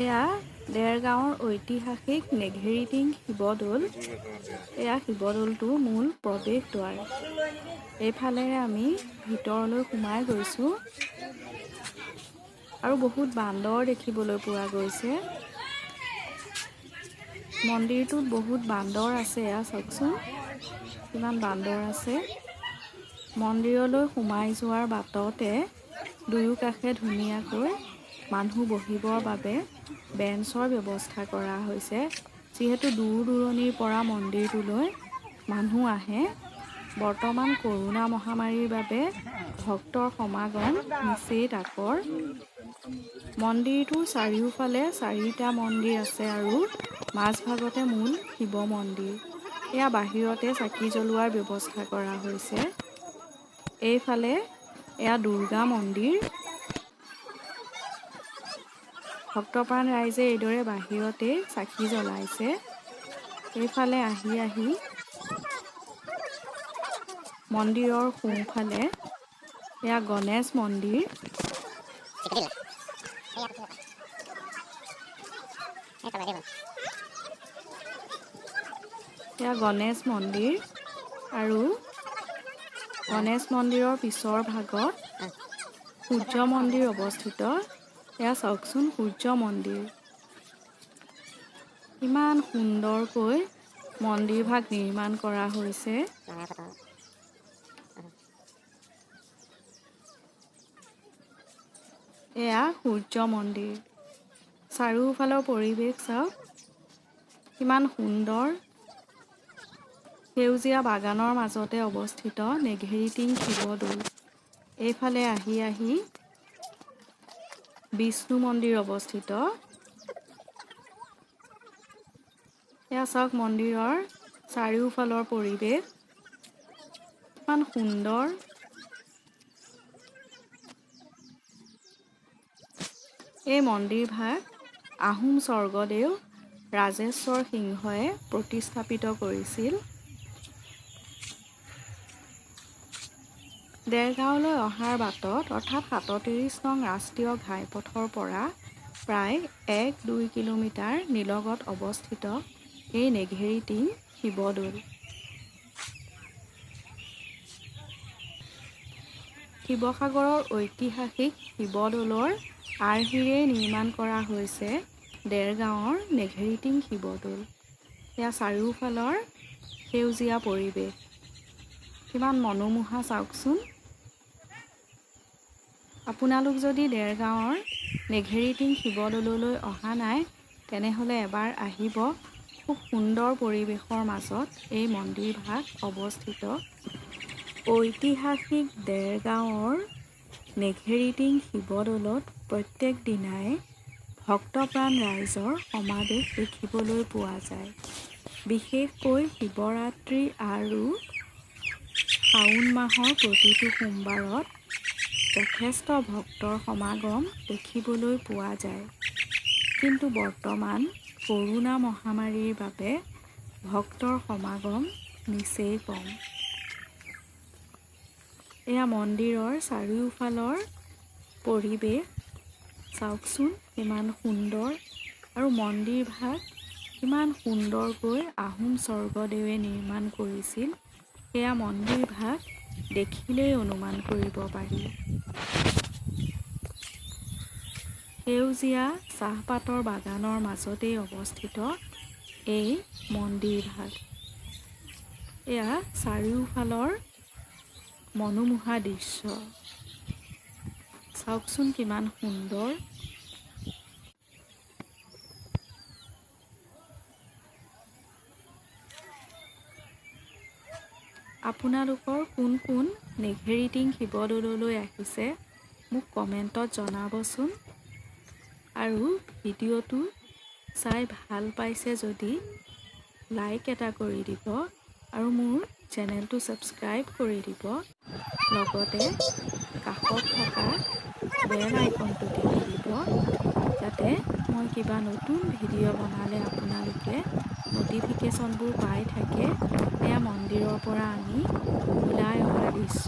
এয়া দেৰগাঁৱৰ ঐতিহাসিক নেঘেৰিটিং শিৱদৌল। এয়া শিৱদৌলটোৰ মূল প্ৰৱেশদ্বাৰ। এইফালেৰে আমি ভিতৰলৈ সোমাই গৈছোঁ আৰু বহুত বান্দৰ দেখিবলৈ পোৱা গৈছে। মন্দিৰটোত বহুত বান্দৰ আছে। এয়া চাওকচোন, কিমান বান্দৰ আছে। মন্দিৰলৈ সোমাই যোৱাৰ বাটতে দুয়োকাষে ধুনীয়াকৈ মানুহ বহিবৰ বাবে বেঞ্চৰ ব্যৱস্থা কৰা হৈছে। যিহেতু দূৰ দূৰণিৰ পৰা মন্দিৰটোলৈ মানুহ আহে, বৰ্তমান কৰোণা মহামাৰীৰ বাবে ভক্তৰ সমাগম নিচেই তাকৰ। মন্দিৰটোৰ চাৰিওফালে চাৰিটা মন্দিৰ আছে আৰু মাজভাগতে মূল শিৱ মন্দিৰ। এয়া বাহিৰতে চাকি জ্বলোৱাৰ ব্যৱস্থা কৰা হৈছে। এইফালে এয়া দুৰ্গা মন্দিৰ। ভক্তপ্ৰাণ ৰাইজে এইদৰে বাহিৰতে চাকি জ্বলাইছে। এইফালে আহি আহি মন্দিৰৰ সোঁফালে এয়া গণেশ মন্দিৰ। এয়া গণেশ মন্দিৰ আৰু গণেশ মন্দিৰৰ পিছৰ ভাগত সূৰ্য মন্দিৰ অৱস্থিত। এয়া চাওকচোন, সূৰ্য মন্দিৰ। ইমান সুন্দৰকৈ মন্দিৰভাগ নিৰ্মাণ কৰা হৈছে। এয়া সূৰ্য মন্দিৰ। চাৰিওফালৰ পৰিৱেশ চাওক, কিমান সুন্দৰ। সেউজীয়া বাগানৰ মাজতে অৱস্থিত নেঘেৰিটিং শিৱদৌল। এইফালে আহি আহি বিষ্ণু মন্দিৰ অৱস্থিত। এয়া চাওক মন্দিৰৰ চাৰিওফালৰ পৰিৱেশ কিমান সুন্দৰ। এই মন্দিৰভাগ আহোম স্বৰ্গদেউ ৰাজেশ্বৰ সিংহই প্ৰতিস্থাপিত কৰিছিল। দেৰগাঁৱলৈ অহাৰ বাটত অৰ্থাৎ 37 নং ৰাষ্ট্ৰীয় ঘাইপথৰ পৰা প্ৰায় 1-2 কিলোমিটাৰ নিলগত অৱস্থিত এই নেঘেৰিটিং শিৱদৌল। শিৱসাগৰৰ ঐতিহাসিক শিৱদৌলৰ আৰ্হিৰে নিৰ্মাণ কৰা হৈছে দেৰগাঁৱৰ নেঘেৰিটিং শিৱদৌল। এয়া চাৰিওফালৰ সেউজীয়া পৰিৱেশ কিমান মনোমোহা চাওকচোন। আপোনালোক যদি দেৰগাঁৱৰ নেঘেৰিটিং শিৱদৌললৈ অহা নাই, তেনেহ'লে এবাৰ আহিব। খুব সুন্দৰ পৰিৱেশৰ মাজত এই মন্দিৰভাগ অৱস্থিত। ঐতিহাসিক দেৰগাঁৱৰ নেঘেৰিটিং শিৱদৌলত প্ৰত্যেক দিনাই ভক্তপ্ৰাণ ৰাইজৰ সমাৱেশ দেখিবলৈ পোৱা যায়। বিশেষকৈ শিৱৰাত্ৰি আৰু শাওণ মাহৰ প্ৰতিটো সোমবাৰত যথেষ্ট ভক্তৰ সমাগম দেখিবলৈ পোৱা যায়। কিন্তু বৰ্তমান কৰোণা মহামাৰীৰ বাবে ভক্তৰ সমাগম নিচেই কম। এয়া মন্দিৰৰ চাৰিওফালৰ পৰিৱেশ চাওকচোন, কিমান সুন্দৰ। আৰু মন্দিৰভাগ ইমান সুন্দৰকৈ আহোম স্বৰ্গদেৱে নিৰ্মাণ কৰিছিল, সেয়া মন্দিৰভাগ দেখিলেই অনুমান কৰিব পাৰি। সেউজীয়া চাহপাতৰ বাগানৰ মাজতেই অৱস্থিত এই মন্দিৰভাগ। এয়া চাৰিওফালৰ মনোমোহা দৃশ্য চাওকচোন, কিমান সুন্দৰ। আপোনালোকৰ কোন কোন নেঘেৰিটিং শিৱদৌললৈ আহিছে মোক কমেণ্টত জনাবচোন। আৰু ভিডিঅ'টো চাই ভাল পাইছে যদি লাইক এটা কৰি দিব আৰু মোৰ চেনেলটো ছাবস্ক্ৰাইব কৰি দিব। লগতে কাষত থকা বেল আইকনটো টিপি দিব, যাতে মই কিবা নতুন ভিডিঅ' বনালে আপোনালোকে ন'টিফিকেশ্যনবোৰ পাই থাকে। এয়া মন্দিৰৰ পৰা আমি ওলাই অহা দৃশ্য।